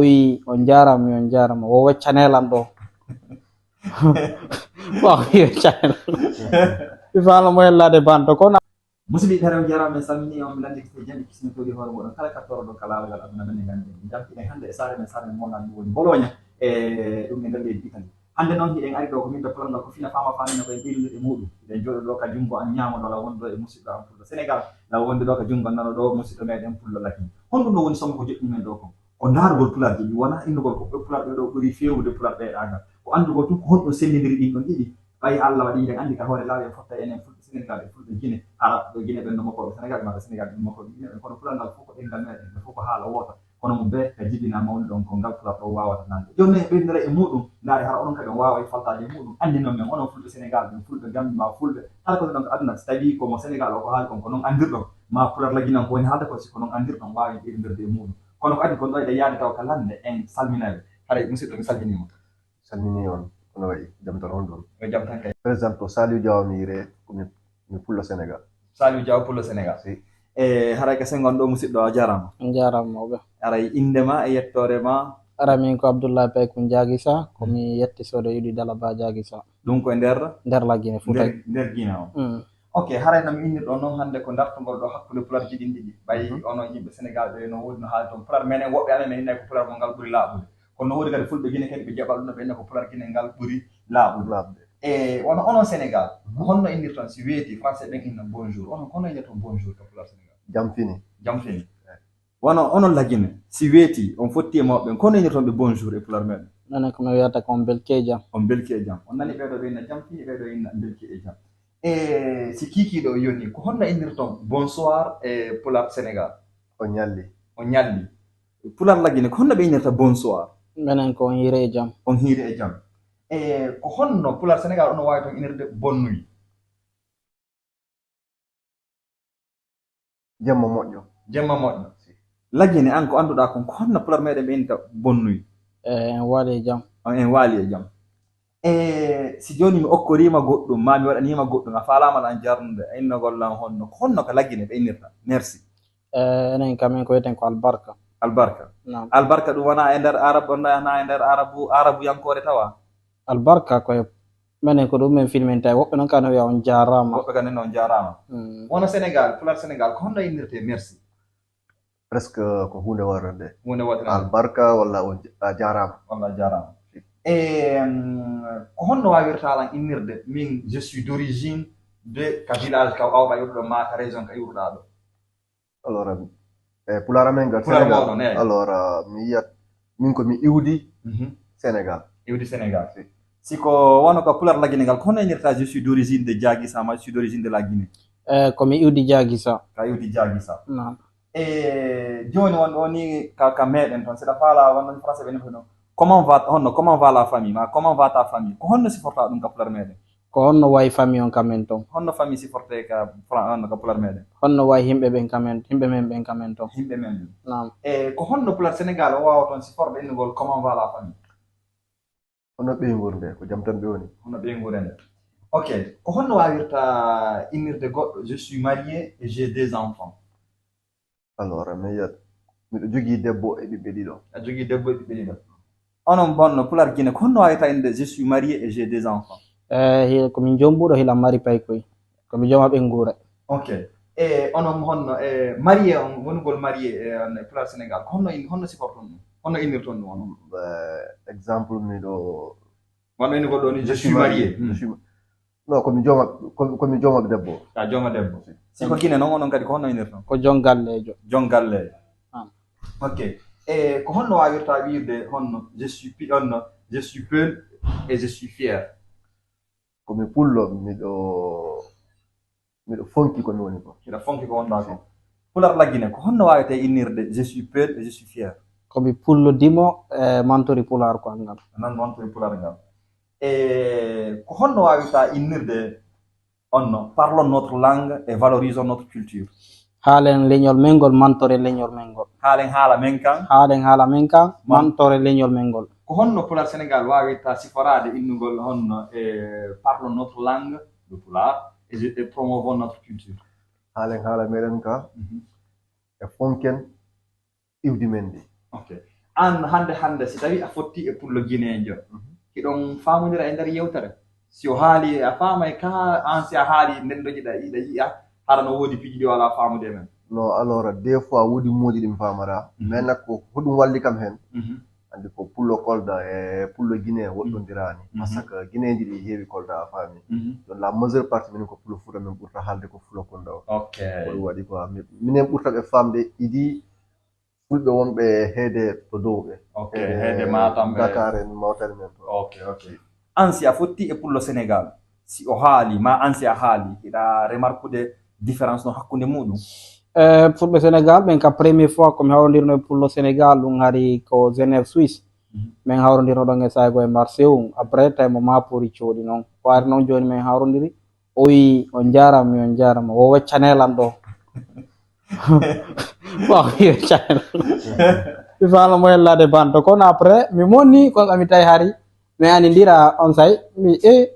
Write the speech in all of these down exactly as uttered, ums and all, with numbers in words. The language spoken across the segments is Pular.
Wi, on jaaraama, mi on jaaraama. Wo weccanee lan ɗoo. Waaw, yo weccanee lan ɗoo. Mi faala mo hellaade banto, kono Musidɓe tedduɓe, on jaaraama, en salminii on, mi lanndike e jam e kisnitooji hoore mooɗon kala ka toroɗon ka laawol ngal aduna men e gannde. En jamtii hannde e saare men, saare men mawnaande nde woni Bologna, e ɗum e nder leydi Italie. Hannde noon hiɗen ari ɗoo ko min ɓe pularngal ko fina faama faamina ko en ɓeydude e muuɗum. Hiɗen jooɗoo ɗoo ka junngo an ñaamo ɗoo, law wonde ɗoo e musidɗo am Pullo Senegal, law wonde ɗoo ka junngo nano ɗoo musidɗo meɗen Pullo Lakin. Honɗum ɗoo woni sommo ko joɗɗini men ɗoo kon? Ko ndaarugol pularji ɗi, wonaa innugol ko ɓe pularɓe ɗoo ɓuri feewude pular ɓeeɗaangal. Ko anndugol tun ko honɗum senndindiri ɗin ɗon ɗiɗi. Ɓay Alla waɗii hiɗen anndi ka hoore laawol en fottay enen Fulɓe Senegal e Fulɓe Gine, Arab, Gine ɓen no makkooɓe Senegal, maa ɓe Senegal ɓen makkooɓe Gine ɓen, kono pular ngal fof ko ɗemngal meɗen, ɓe fof ko haala wooto. Kono mo bee ka jibinaa mawni ɗon ko ngal pular ɗon waawata nande. Jooni non en ɓeydinira e muuɗum, ndaare hara onon kadi on waaway faltaade e muuɗum. Anndin non men onon Fulɓe Senegal ɓen, Fulɓe Gambi maa Fulɓe, kala ko ɗon ka aduna, si tawii ko mo Senegal o ko haali kon ko non anndirɗon, maa pular lagginan ko woni haalde ko, si ko non anndirɗon, waawen ɓeydindirde e muuɗum. Kono ko adii kon ɗoo eɗen yaade taw ka lannde, en salminaɓe. Haray musidɗo, mi salminii ma. Salminii on, kono wayi, jam tan on ɗon. Yo jam tan kay. Présente ko Saliou Diaw mi yiree, ko mi, mi Pullo Senegal. Saliou Diaw Pullo Senegal. Si. E haray ka sengo on ɗoo musidɗo, a jaaraama. On jaaraama mawɓe. Haray innde maa e yettoore maa? Haray min ko Abdoulaye Paykun Diaguisa, ko mi yetti sodo Idy Dalaba Diaguisa. Ɗum ko e nder? Nder Lagine Fuuta. Nder, nder Gine on. Mm. Ok, haray no mi innir ɗoo non hannde ko dartugol ɗoo hakkunde pularji ɗin ɗiɗi. Ɓay onon yimɓe Senegal ɓe no woodi no haali toon pular, menen woɓɓe amen men innay ko pular mon ngal ɓuri laaɓude. Kono no woodi kadi Fulɓe Gine kadi ɓe jaɓal ɗum, ɓe inna ko pular Gine ngal ɓuri laaɓude. Laaɓude. E wano onon Senegal, ko honno innirton si weeti, français ɓen inna bonjour. Onon ko honno innirton bonjour ka pular Senegal? Jam fini. Jam fini. Wano onon Lagine, si weeti, on fotti e mawɓe ɓen, ko honno innirton ɓe bonjour e pular meɗen? Menen ko mi wiyata ko on belki e jam. On belki e jam. On nani ɓee ɗoo ɓe inna jam fini, ɓee ɗoo inna belki e jam. E si kiikiiɗe on yoni, ko honno innirton bonsoir e pular Senegal? On ñalli. On ñalli. Pular Lagine, ko honno ɓe innirta bonsoir? Menen ko on hiiri e jam. On hiiri e jam. E ko honno pular Senegal on waawi ton innirde bonne nuit? Jemma moƴƴo. Jemma moƴƴo. Lagine, an ko annduɗaa kon, ko honno pular meɗen ɓe innirta bonne nuit? E en waali e jam. On en waali e jam. E si jooni mi okkorii ma goɗɗum, maa mi waɗanii ma goɗɗum, a faalaama lan jarnude, a innogol lan honno, ko honno ka Lagine ɓe innirta? Merci. E, enen kam en ko wiyeten ko albarka. Albarka. Naam. Albarka ɗum wonaa e nder Arab, wonaa e nder Arabu, Arabuyankoore tawa? Albarka ko e menen ko ɗum men filminta. Woɓɓe non ka no wiya on jaaraama. Woɓɓe ka no wiya on jaaraama. Mm. Wano Senegal, pular Senegal, ko honno innirte merci? Presque ko huunde wotere nde. Huunde wotere nde. Albarka walla on j-, a jaaraama. Walla a jaaraama. E, mm, ko honno waawirta lan innirde min, je suis d'origine de ka village ka awɗa iwruɗo maa ka région ka iwruɗaa ɗo? Alors, eh, pulaar amen ngal Pulaar Senegal. Mawɗo, ne. Alors, ah, mi yiyat, min ko mi iwdi Mhm. Senegal. Iwdi Senegal. Si. Si ko wano ka pulaar Lagine ngal, ko hono innirta je suis d'origine de Diaguisa, ma je suis d'origine de la Guinée? Eh, ko mi iwdi Diaguisa. Ka iwdi Diaguisa. Naam. E jooni won ɗo ni ka, ka meɗen ton, seɗa faala won ɗon français ɓe nefata ɗon. Comment va, honno, comment va la famille? Ma comment va ta famille? Ko honno siforta ɗum ka pulaar meɗen? Ko honno wayi famille on ka men ton? Honno famille siforte ka Fra-, honno ka pulaar meɗen? Honno wayi yimɓe ɓen ka men, yimɓe men ɓen ka men ton? Yimɓe men ɓen. Naam. E ko honno pulaar Senegal o waawa ton siforde innugol comment va la famille? Honno ɓeynguure nde, ko jam tan ɓe woni? Honno ɓeynguure nde. Ok, ko honno waawirta innirde goɗɗo, je suis marié et j'ai deux enfants? Alors, mi yiyat, miɗo jogii debbo e ɓiɓɓe ɗiɗo. A jogii debbo e ɓiɓɓe ɗiɗo. Onon bonno, Pulaar Gine, ko honno waawirta innde, je suis marié et j'ai deux enfants? Eh, hi-, ko min jombuɗo, hila mari paykoy. Ko mi joma ɓeynguure. Ok. E onon honno, e marié on, wonugol marié, e, on, e Pulaar Senegal, ko honno in-, honno siforton ɗum? Honno innirton ɗum onon? Eh, exemple, miɗo Wano innugol ɗoo ni, je suis marié. Hmm. Je suis, non, ko mi jooma, ko, ko mi jooma debbo. Ka jooma debbo. Si ko Gine non, onon kadi ko honno innirton? Ko jon galleejo. Jon galleejo. Ah. Ok. E ko honno waawirta wi'irde honno, je suis pi-, honno, je suis peul et je suis fier? Ko mi pullo, miɗo, miɗo fonki ko mi woni ko. Miɗo fonki ko wonɗaa ko. Pulaar Lagine, ko honno waawirta innirde, je suis peul et je suis fier? Ko mi pullo dimo, e mantori pulaar ko anngal. Nan mantori pulaar ngal. E ko honno waawirta innirde onno, parlons notre langue et valorisons notre culture? Haalen leñol men ngol, mantoren leñol men ngol. Haalen haala men kan. Haalen haala men kan, Man- mantoren leñol men ngol. Ko honno Pulaar Senegal waawirta siforaade innugol honno, e parlons notre langue, le pulaar, et je, et promouvons notre culture? Haalen haala meɗen ka, Mhm. e fonken iwdi men ndi. Ok. An hannde hannde, si tawii a fottii e pullo gineejo, hiɗon faamondira e nder yewtere? Si o haali, a faamay ka, an si a haali nden ɗon hiɗa, hiɗa yi'a, hara no woodi piiji ɗi walaa faamude e men. No, alors, des fois, woodi mots ji ɗi mi faamataa. Mhm. Mais nak ko hoɗum walli kam hen? Mhm. Anndi ko pullo Kolda e pullo Guinée woɗɗondiraani. Mhm. Parce que Guinéeji ɗi heewi Kolda, a faami. Mhm. Donc, la majeure partie minen ko pullo Fuuta min ɓurta haalde ko pullo Kolda o. Ok. Ko ɗum waɗi quoi. Mi-, minen ɓurta ɓe faamde idi fulɓe wonɓe heede to dow ɓe. Ok, heede heede Matam ɓe. Dakar en, Mauritanie men to. Ok, ok. An si a fottii e pullo Sénégal, si o haali, ma an si a haali, hiɗa remarquude différence no hakkunde muɗum? Eh, fulɓe Sénégal ɓen ka première fois ko mi hawrondirno e pullo Sénégal, ɗum hari ko Genève, Suisse. Mhm. Min hawrondirno ɗon e Saygo e Marseille on. Après, tawi mo ma pori cooɗi non. Waari non jooni min hawrondiri. O wi, "On jaaraama, mi on jaaraama. Wo weccanee lan ɗoo." Bon, yo channel. Mi faala mo hellaade banto. Kono après, mi monni, kon ka mi tawi hari, mi anindira on say, mi, eh,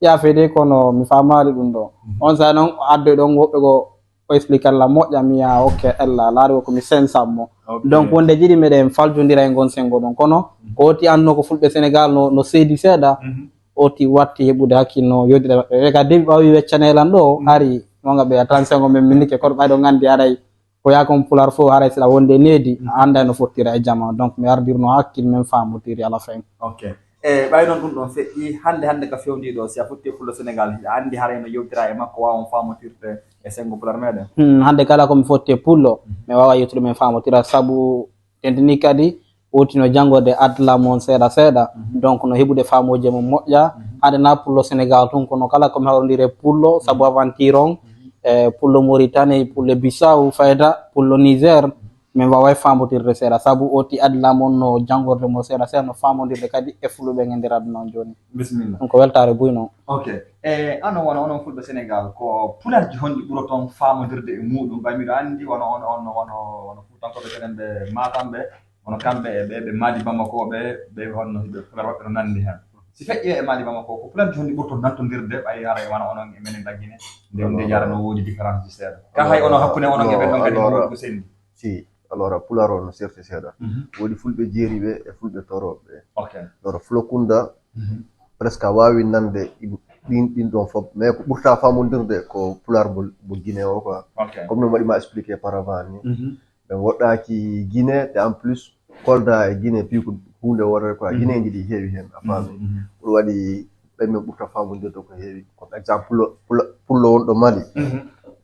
yaafede kono mi faamaali ɗum ɗo. Mhm. On say non, o addoy ɗon woɓɓe go, o explique la moƴƴa, mi ya, ok, ella, laari ko mi sensan mo. Ok. Donc, wonde jiɗi meɗen faljondira e ngon sengo ɗon. Kono, mhm, ko woti anno ko fulɓe Sénégal no, no seedi seeɗa. Mhm. Oti watti heɓude hakkil no yodira maɓɓe. Ɓe ka debi ɓawi weccanee lan ɗo, mm, hari, mo nga ɓe attention ko men minike, kono ɓayɗo nganndi haray, ko yaa kon pular fof, haray sila wonde needi, mm, a annday no fottira e jama. Donc, mi ardirno hakkil men faamotiri ala fin. Ok. E ɓay non ɗum ɗon feƴƴi, hannde, hannde ka fewndi ɗo, si a fotti e pullo Sénégal, hiɗa anndi haray no yewtira e makko, waawa on faamotirde e sengo pular meɗen? Hmm, hannde kala ko mi fotti e pullo, mhm, mi waawa yewtude men faamotira, sabu tentini kadi, woti no janngorde adla mon seeɗa seeɗa. Mhm. Donc, no heɓude faamooje mum moƴƴa. Mhm. Hade na pullo Sénégal tun, kono kala ko mi hawrondiri e pullo, sabu, mhm, aventure on, mhm, e pullo Mauritanie, pullo Bissau, fayda, pullo Niger, mhm, min waaway faamotirde seeɗa. Sabu oti adla mon no janngorde mo seeɗa seeɗa, no faamondirde kadi e fulɓe ɓen e nder aduna on jooni. Bisimilla. Ɗum ko weltaare buy non. Ok. E, ano wano onon fulɓe Sénégal, ko pularji honɗi ɓuroton faamondirde e muɗum? Ɓay miɗo anndi wano on, on, wano, wano Fuutankooɓe kenen ɓe Matam ɓe, wano kamɓe e ɓe, ɓe Mali Bamako ɓe, ɓe honno hiɓe pular maɓɓe no nanndi hen. Si feƴƴi e Mali Bamako, ko pularji honɗi ɓurton nantondirde, ɓay haray wano onon e menen Lagine, nde, nde jara no woodi différence ji seeɗa. Ka hay onon hakkunde onon e ɓen ɗon kadi no woodi ko sendi. Si, alors, pular o no serti seeɗa. Mhm. Woodi fulɓe jeeriɓe e fulɓe torooɓe. Ok. Ɗoɗo Fulakunda, mhm, presque a waawi nande ɗin, ɗin, ɗin ɗon fof. Mais ko ɓurta faamondirde ko pular mo, mo Guinée o quoi. Ok. Comme no mbaɗi ma expliqué par avant ni. Mhm. Ɓe woɗɗaaki Guinée, te en plus, Kolda e Guinée, puis ko huunde wootere quoi. Mhm. Guinée ji ɗi heewi hen, a faami. Mhm, mhm. Ɗum waɗi ɓen min ɓurta faamondirde ko heewi. Comme exemple, pullo, pullo, pullo wonɗo Mali. Mhm.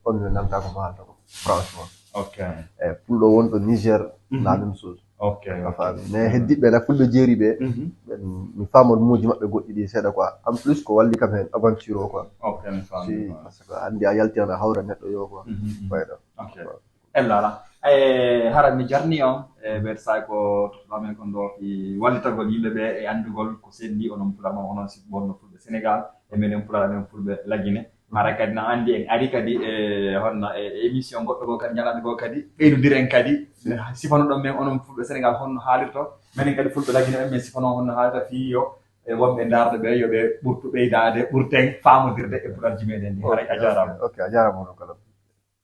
On mi nanta ko haalta ko, franchement. Ok. E pullo wonɗo Niger, mhm, la même chose. Ok, a ok. Faami. Mais heddiɓe la fulɓe jeeri ɓe, mhm, ɓen, mi faama muuji maɓɓe goɗɗi ɗi seeɗa quoi. En plus, ko walli kam hen aventure o quoi. Ok, mi faami, si, mi faami. Parce que anndi a yalti aɗa hawra neɗɗo yo quoi. Mhm, mhm. Ɓayɗo. Ok. Ella ala. E, hara mi jarni on, e, ɓeeɗo saay ko toɗɗo amen kon ɗo, e, wallitagol yimɓe ɓe e anndugol ko sendi onon pular mon, onon si wonno fulɓe Sénégal, e menen pular amen fulɓe Lagine. Hara kadi na anndi en ari kadi e honno e, e émission goɗɗo goo kadi, ñalande goo kadi, ɓeydudiren kadi, sifanoɗon men onon fulɓe Sénégal honno haalirto, menen kadi fulɓe Lagine ɓen, men sifano honno haalirta fii yo, e, wonɓe ndaarɓe ɓe, yo ɓe ɓurtu ɓeydaade, ɓurten faamondirde e pularji meɗen ɗi. Haray a jaaraama. Ok, ok, a jaaraama onon kala.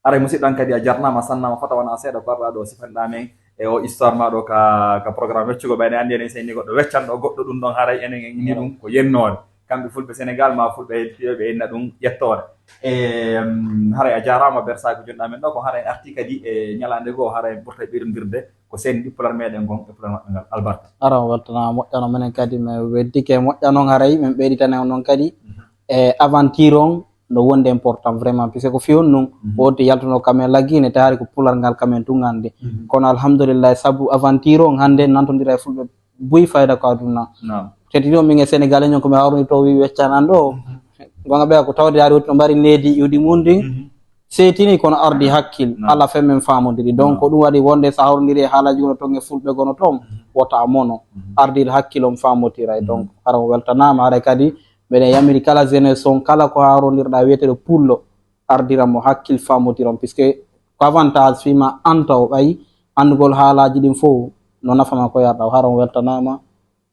Haray musidɗo an kadi a jarnaama, a sannaama, fota wona seeɗa ko arɗa ɗo sifanɗa men e o histoire ma ɗo ka, ka programme weccugo ɓayde anndi enen seyni goɗɗo weccanɗo goɗɗo ɗum ɗon haray enen en ni ɗum ko yennoore. Kamɓe fulɓe Sénégal ma fulɓe hettiyoɓe enna ɗum ƴettoore. E, mm, haray a jaaraama bersaako jonɗa men ɗo ko haray en arti kadi e ñalaande goo haray en ɓurta ɓeydondirde ko sendi pular meɗen ngon e pular maɓɓe ngal albarka. Ara on weltanaama moƴƴano menen kadi, mi weddike moƴƴa non haray min ɓeyditane on non kadi. Mhm. E aventure on no wonde important vraiment, puisque ko fii on nun, mhm, wonti yaltuno kamen Lagine, te hari ko pular ngal kamen tun hannde. Mhm. Kono alhamdulillah, sabu aventure on hannde nantondira e fulɓe buy fayda ko aduna. Naam. Te tino min e Sénégalais ñon ko mi hawruni to wi weccan an ɗo. Mhm. Gonga ɓe ko tawde hari wonti no mbari needi iwdi mun ndin. Mhm. Seetini kono ardi hakkil, naam, ala fen men faamodiri. Donc, naam, ko ɗum waɗi wonde so hawrondiri e haalaji gono ton e fulɓe gono ton, mhm, wota mono. Mhm. Ardil hakkil on faamotira. Mhm. Donc, hara on weltanaama, haray kadi Mbeɗen yamiri kala jeunesse on, kala ko haarondirɗaa wiyeteeɗo pullo, ardiran mo hakkil, faamotiron, puisque ko avantage fii ma an taw ɓay anndugol haalaaji ɗin fow no nafa ma ko yarɗa o, hara on weltanaama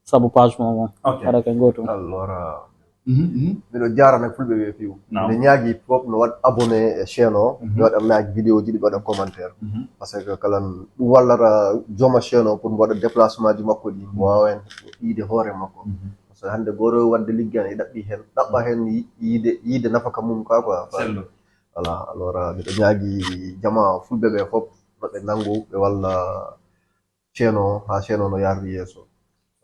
sabu page mon on. Ok. Hara kay gootum. Allora, Mhm, mhm. Miɗo jaarana fulɓe ɓe fiw. Naam. Miɗo ñaagi fof no waɗa abonné e chaîne o, mhm, mi waɗa like vidéo ji ɗi, ɓe waɗa commentaire. Mhm. Parce que kala ɗum wallata jooma chaîne o pour mo waɗa déplacement ji makko ɗi, mo waawa hen yiide hoore makko. Mhm. Parce que hannde gooto waɗde ligge ana ɗaɓɓi hen, ɗaɓɓa hen yi-, yiide, yiide nafaka mum ka quoi. Sello. Voilà, alors, euh, miɗo ñaagi jama fulɓe ɓe fof no ɓe nanngu, ɓe walla chaîne o, haa chaîne o no yaardi yeeso.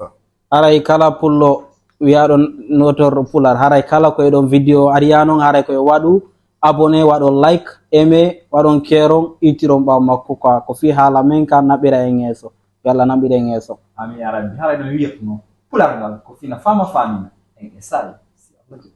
Ah. Haray kala pullo wiyaaɗo notor pular, haray kala ko e ɗon vidéo ari yaa non, haray ko e waɗu abonné, waɗon like, aimé, waɗon keeron, ittiron ɓaawo makko quoi. Ko fii haala men ka naɓira en yeeso. Yo Allah naɓir en yeeso. Amin ya rabbi. Haray no wiyatno pular ngal ko fina fama famina. En e sare. Si Allah jaɓi.